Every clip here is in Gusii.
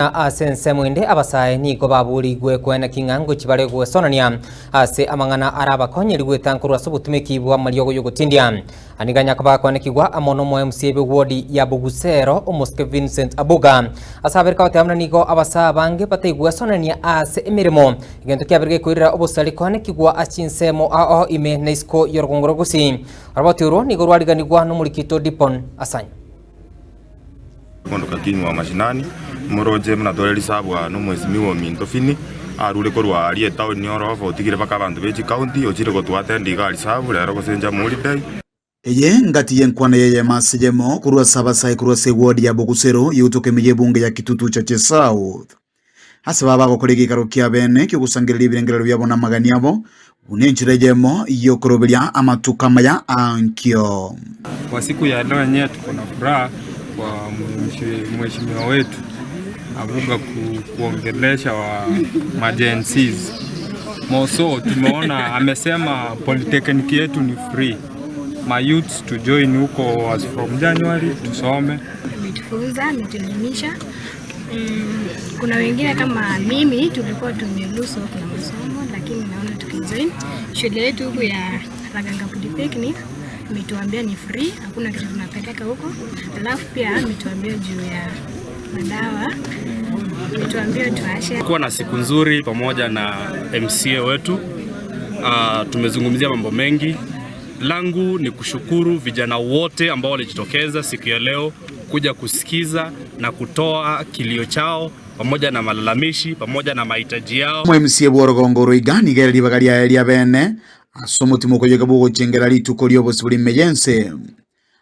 Na ase ensemo ende abasae nigo baboorigwe koeneki ng'a ngochia bare gwesonania ase amang'ana arabakonye rigweta nkorwa ase obotumeki bw'amariogo y'ogotindia. Aniga nyaka bakoenekigwa amo n'omo MCA b'ewodi ya Bogusero omosike Vincent Abuga. Ase abere kagoteba buna nigo abasae abange bataigwesonania ase emeremo egento kiabere gekoirera obosari koenekigwa ase chinsemo ao ime na isiko y'orogongo rwa Gusii. Oroboti orwo nigo rwariganigwa n'omorikito Dipon Asany. Omonto King wa mashinani, omoroche buna tore risabu aa nomwesimigwa ominto Fini, arure korwa aria etaoni orofa otigire mpaka abanto be chikaunti, ochire gotwatendi igaa risabu rero gose Jamhuri Day. Eye ngati y'enkwana y'eyemo ase eyemo korwa ase abasae korwa ase eward ya Bogusero y'ogotoka ime y'ebunge ya Kitutu Chache South. Ase baba bagokora egeikaro kia bene ki'ogosangereria ebirengererio biabo na amagani abo, buna enchera eyemo y'okoroberia amatuko amaya ankio. Kwa siku ya leo enyewe tuko na furaha kwa mheshimiwa wetu Abuga ku, kuongelesha wa ma-Gen Zs. Moso tumeona amesema polytechnic yetu ni free. Ma youths to join huko as from January tusome. Ametufunza, ametuelimisha. Kuna wengine kama mimi tulikuwa tume lose hope na masomo, lakini naona tukijoin shule yetu huku ya Laganga Polytechnic ametuambia ni free, hakuna kitu tunapeleka huko. Alafu pia ametuambia juu ya madawa, ametuambia tuache Kuwa na siku nzuri pamoja na MCA wetu. Tumezungumzia mambo mengi. Langu ni kushukuru vijana wote ambao walijitokeza siku ya leo kuja kusikiza na kutoa kilio chao pamoja na malalamishi pamoja na mahitaji yao. Omo-MCA bw'orogongo oro iga nigo ere ribaga riaye ria bene ase omotima okoyeka bw'ogochengera rituko ri'obosibore ime y'ense,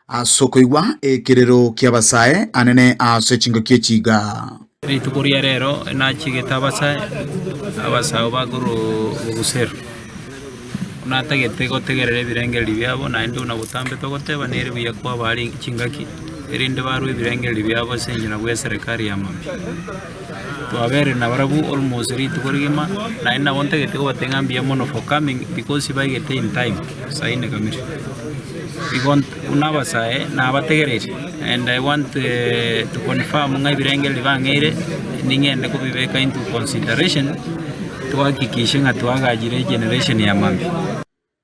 ase okoigwa ekerero ki'abasae anene ase chingaki echi iga. Rituko ria rero nachigete abasae, abasae bakorwa obosero, natagete gotegerera ebirengererio biabo naende buna botambe togoteba nere buya kwabaa chingaki erinde barwe ebirengererio biabo ase enchera bwa eserekari ya mambia. Twaberire nabarabwo almost rituko rigima, naende nabo ntagete kobatebia ng'a mbuya mono for coming because baigete in time saa ine kamiri. Igo buna abasae nabategereire and I want to confirm ng'a ebirengererio bang'eire ning'ende kobibeka into consideration tohakikishe ng'a twagachire egeneration ya mambia.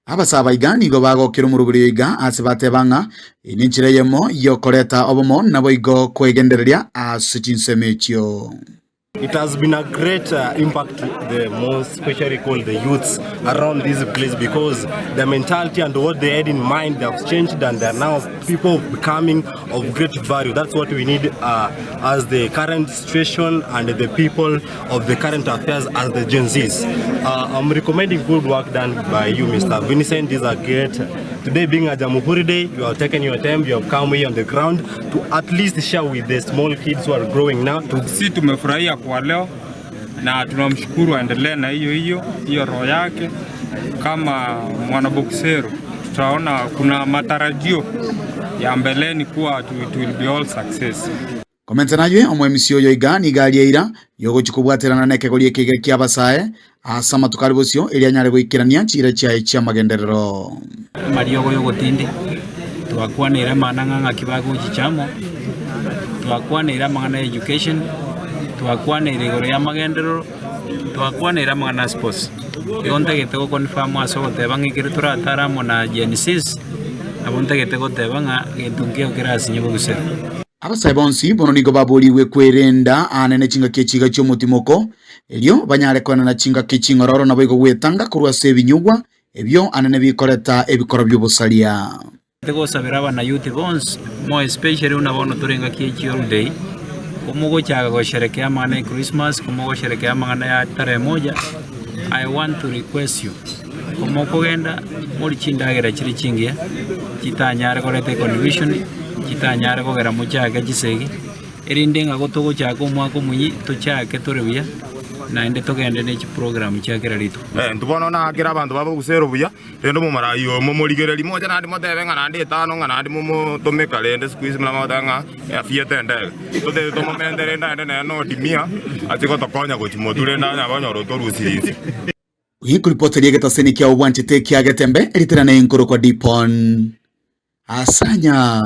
Abasae aba iga nigo bagokera omoroberi oyo iga ase bateba ng'a eye nenchera eyemo y'okoreta obomo naboigo kwegendereria ase chinsemo echio. It has been a great uh, impact the most especially called the youths around this place because the mentality and what they had in mind they have changed and they are now people becoming of great value. That's what we need uh, as the current situation and the people of the current affairs as the Gen Zs. Uh, I'm recommending good work done by you, Mr. Vincent. These are great. Today being a Jamhuri Day, you have taken your time, you have come here on the ground to at least share with the small kids who are growing now. To... Si tumefurahia kwa leo na tunamshukuru aendelee na hiyo hiyo hiyo roho yake. Kama mwanaboksero tutaona kuna matarajio ya mbeleni kuwa it will be all success. Komenta naywe omoemisi oyo iga nigo aria eira yogochia kobwaterana nekegori eke iga ki'abasae ase amatuko are bosio erio anyare goikerania chiira chiaye chi'amagenderero. Amariogo y'ogotindi, twakwaneire amang'ana ng'a ng'aki bagochicha amo, twakwaneire amang'ana ya education, twakwaneire igoro y'amagenderero, twakwaneire amang'ana ya sports. Igo ntagete go confirm ase ogoteba ng'a ekero toratare amo na Gen Zs, nabo ntagete goteba ng'a gento nkeiyo kerasinye bobusera. Abasae bonsi bono nigo baboorigwe kwerenda aane ne chingaki echiga chi'omotimoko, erio banyare koenana chingaki ching'ororo naboigo gwetanga korwa ase ebinyugwa ebio anene bikoreta ebikoro bi'obosaria. Tigosabera abanayouth bonsi, more especially buna bono tore engaki ye chiholiday, komogochaka gosherekea amang'ana ya Christmas, komogosherekea amang'ana ya tarehe moja, I want to request you, komokogenda morie chindagera chire chingiya, chitanyare koreta econfusion, chitanyare kogera mochake chisegi, erinde ng'a gotogochaka omwaka omoyia, tochake tore buya, naende togende ne chiprogram chia kera rituko. Intwe bono naakere abanto babo obusero buya, rende omomarai oyo momorigererie moche naende motebe ng'a naende etano ng'a naende momotomeka rende siku hizi buna bagoteba ng'a eafiete endege. Totebe tomomente rende aende nere nodimia ache gotokonya gochia motwe rende anya konyora otorusirie inse. Rikoripoti ri'egetaseni kia obwanchete kia Getembe, ritirane nkorokwa Dipon. Asanya.